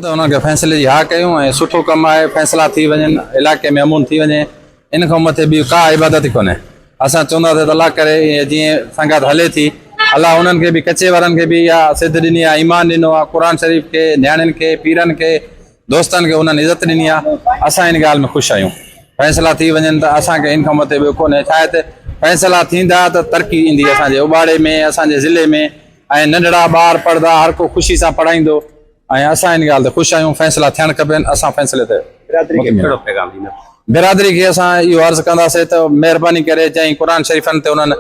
ته انهن کي فيصلي جي ها ڪيون ۽ سٺو ڪم آهي فيصلا ٿي وڃن علائقي ۾ امن ٿي وڃي ان کان مٿي ٻي ڪا عبادت ئي ڪونهي اسان چونداسين ته الله ڪري ائين جيئن سنگت هلي ٿي الله انهن کي به ڪچي وارن کي به اها سڌ ڏني آهي ايمان ڏنو آهي قرآن شريف کي نياڻين کي پيرن کي دوستن کي انهن عزت ڏني آهي اسان ان ڳالهه ۾ خوش آهيون فيصلا ٿي وڃن ته اسان کي ان کان مٿي ٻيو ڪونهي ڇا آهي ته فيصلا ٿيندا ته ترقي ايندي اسان جي اٻاڙي ۾ اسان جي ضلعي ۾ ۽ ننڍڙا ٻار پڙهندا هر ڪو خوشي سان پڙهائيندو ۽ اسان ان ڳالهه تي خوش آهيون فيصلا ٿيڻ کپن اسان فيصلي تي برادري کي ڪهڙو پيغام ڏيندا؟ برادري کي اسان اهو عرض ڪنداسين ته مهرباني ڪري جنهن قرآن شريفن تي انهن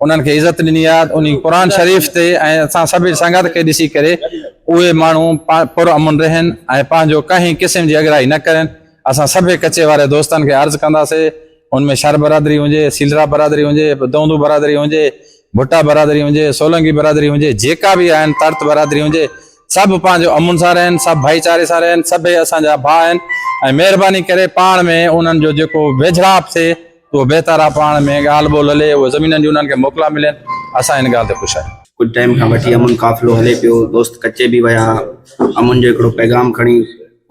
انهن کي عزت ڏني آهي انهي قرآن شريف تي ۽ اسان سڀ سنگت کي ڏسي ڪري اهي ماڻهو پر امن رهن ۽ پنهنجو ڪنهن قسم جي اڳرائي نه ڪرن اسان سڀ ڪچي واري دوستن کي عرض ڪنداسين ان ۾ شر برادري هجي، سيلرا برادري هجي، دونڌو برادري هجي، ڀٽا برادري هجي، سولنگي برادري هجي، جيڪا به آهن ترت برادري هجي، سڀ پنهنجو امن سان رهن، سڀ ڀائيچاري سان رهن، سڀئي اسان جا ڀاء آهن ۽ مهرباني ڪري پاڻ ۾ انهن جو جيڪو ويجهڙائپ ٿئي اهو بهتر آهي، پاڻ ۾ ڳالهه ٻولهه هلي، اهي زمينن جون انهن کي موڪلا ملن، اسان ان ڳالهه تي خوش آهيون. ڪجهه ٽائيم کان وٺي امن قافلو هلي پيو، دوست ڪچي به ويا، امن جو هڪڙو پيغام کڻي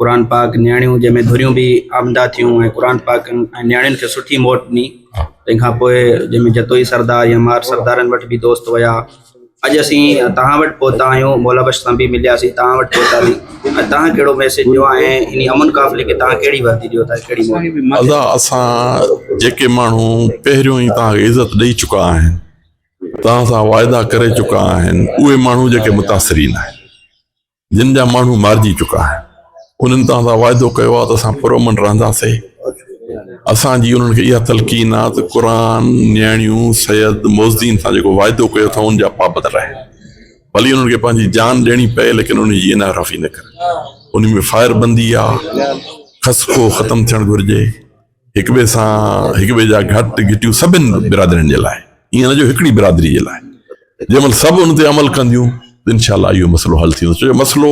قرآن پاڪ نياڻيون جنهن ۾ ڌريون به آمده ٿيون ۽ قرآن پاڪ ۽ نياڻين کي سٺي موٽ ڏني تنهن کان پوء جنهن ۾ جتوئي سردار يا مار سردارن وٽ به دوست ويا اڄ اسين توهان وٽ پهتا آهيون مولا بخش سان به ملياسين توهان وٽ پهتاسين ۽ توهان ڪهڙو ميسيج ڏيو ۽ ان امن قافلي کي توهان ڪهڙي وردي ڏيو ٿا ڪهڙي موٽ ادا اسان جيڪي ماڻهو پهريون ئي توهان کي عزت ڏئي چڪا آهن توهان سان واعدا ڪري چڪا آهن اهي ماڻهو جيڪي متاثرين آهن جن جا ماڻهو مارجي چڪا آهن انهن توهان سان واعدو ڪيو آهي ته اسان پرامن رهنداسين اسان جي انهن کي اها تلقين آهي ته قرآن نياڻيون سيد موزدين سان جيڪو واعدو ڪيو اٿئون ان جا پابند رهن ڀلي انهن کي پنهنجي جان ڏيڻي پئي ليڪن ان جي انحرافي نه ڪرن ان ۾ فائر بندي آهي خسڪو ختم ٿيڻ گهرجي هڪ ٻئي سان هڪ ٻئي جا گهٽ گهٽيون سڀن برادرين جي لاء ائين نه جو هڪڙي برادري جي لاء جنهن مهل سڀ ان تي عمل ڪنديون ته انشاء الله اهو مسئلو حل ٿيندو ڇو جو مسئلو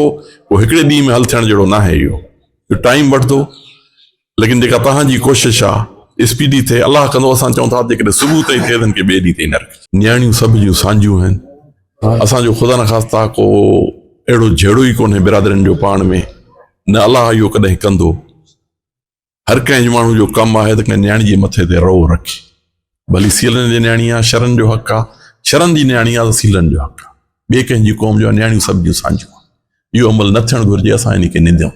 ڪو هڪڙي ڏينهن ۾ حل ٿيڻ جهڙو ناهي اهو اهو ٽائيم وٺندو ليڪن جيڪا توهان جي ڪوشش آهي اسپيڊي ٿئي الله ڪندو اسان چئون ٿا جيڪڏهن صبح تائين ٿئي ته هن کي ٻئي ڏينهن تائين نه رکجي نياڻيون سڀ جون سانجهيون آهن اسان جو خدا نخواسته ڪو اهڙو جهيڙو ئي ڪونهي برادرين جو پاڻ ۾ نه الله اهو ڪڏهن ڪندو هر ڪنهن ماڻهو جو ڪم آهي ته ڪنهن نياڻي جي مٿي تي رئو رکي. ڀلي سيلن جي نياڻي آ، شرن جو حق آ، شرن جي نياڻي آ ته سيلن جو حق آ. ٻئي ڪنهن جي قوم جو آ، نياڻيون سڀ جون سانجهيون آهن. اهو عمل نه ٿيڻ گهرجي، اسان ان کي ننديون ٿا.